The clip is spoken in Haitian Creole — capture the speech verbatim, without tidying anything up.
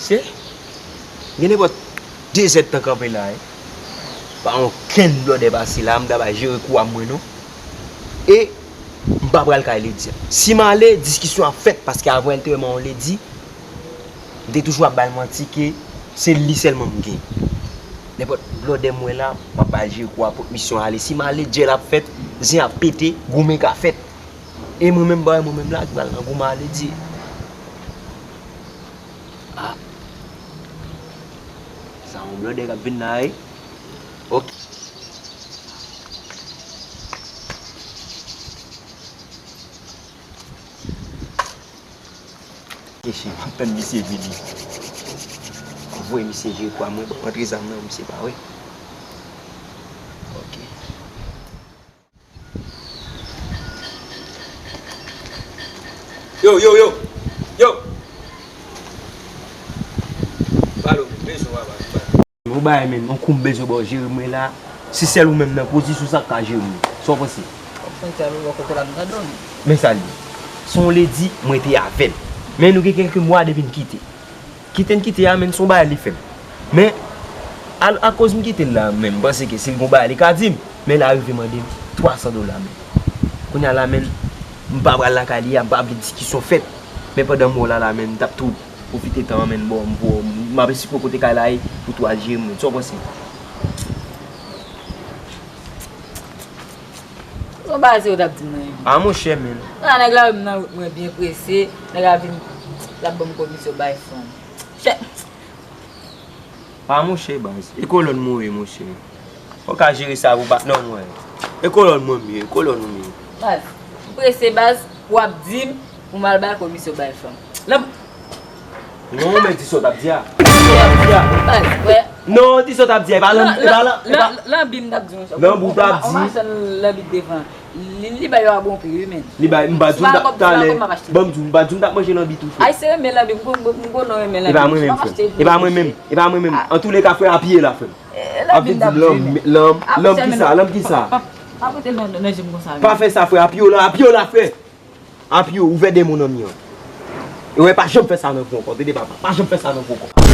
Se, gen nenpòt de zèdtan kanpe la, wi. Pa okenn blòdè pase la, m ta bay jere kou a mwen non. E m pa pral kay Ledi a. Si m ale, diskisyon ap fèt, paske avan entèman yon Ledi, m te toujou ap ba l manti ke se li sèlman m gen. Nenpòt blòdè m wè la, m ap bay jere kou a pou misyon ale. Si m ale, djèl ap fèt, zen ap pete, goumen ka fèt. E mwen menm, ba mwen menm la, ki pral nan goumen a Ledi. Ah. Sa yon blòdè k ap vin la, wi. Ok. Kechi, m ap tann misye vini. Voye misye jere kou a mwen, ban m antre zam nan, misye pa wè. Ok. Yo, yo, yo! Yo! Pale w, men, bezwen w ava. Yon bagay menm, yon kou m bezwen ba w jere mwen la. Se sèl ou menm nan pozisyon sa k ka jere mwen. Sa w panse? Fè sa, ou bò kote la, m tande w. Men sa l ye. Se yon Ledi, mwen te avè l. Men nou gen kèlke mwa depi n kite. Kite n kite a, men se yon bagay li fè m. Men, al-, akoz m kite l la, men m panse ke si l gon bagay li ka di m. Men l arive mande m twa san dola, men. Kounye a la, men, m pa pral lakay li a, m pa vle diskisyon fèt. Men pandan m wè w la, la, men, m t ap tou pwofite tan an, men, bon, m, m ap esplike w kote kay la ye pou tou al jere mwen. Sa w panse? Bon, baz, yo t ap di mwen. Ah, monchè, men. Nan, nèg la wè m nan wout mwen byen prese, nèg la vin, l ap ban m komisyon bay fanm. Chè. Ah, monchè, baz. E kolòn mwen ye, monchè. Ou ka jere sa pou patnè w mwen. E kolòn mwen m ye, e kolòn ou m ye. Baz, m prese, baz, w ap di m pou m al bay komisyon bay fanm. Lan- Non, men di sa w t ap di a. Di sa w t ap di a. Baz, frè. Non, di sa w t ap di a. E pa lan-, e pa lan-, e pa lan-, lan-, lanbi m t ap di w. Lanbi w t ap di. Machann lanbi devan. Li, li bay yo a bon pri, wi, men. Li bay, m pa di w m t ap talè. Ban m di w, m pa di w m t ap manje lanbi tou, frè. Ayisyen renmen lanbi, m kon-, m konnen w renmen lanbi. E pa mwen menm, frè. E pa mwen menm. E pa mwen menm. Antouleka, frè, apiye la, frè. Ap vin di m lanbi, lanbi, lanbi ki sa, lanbi ki sa. Pa pote l nan, nan je m konsa, men. Pa fè sa, frè, apiye w la, apiye w la, frè. Apiye w, ouvè de mo nan mi an. E wè, pa janm fè sa nan vou ankò, tande papa, pa janm fè sa nan vou ankò.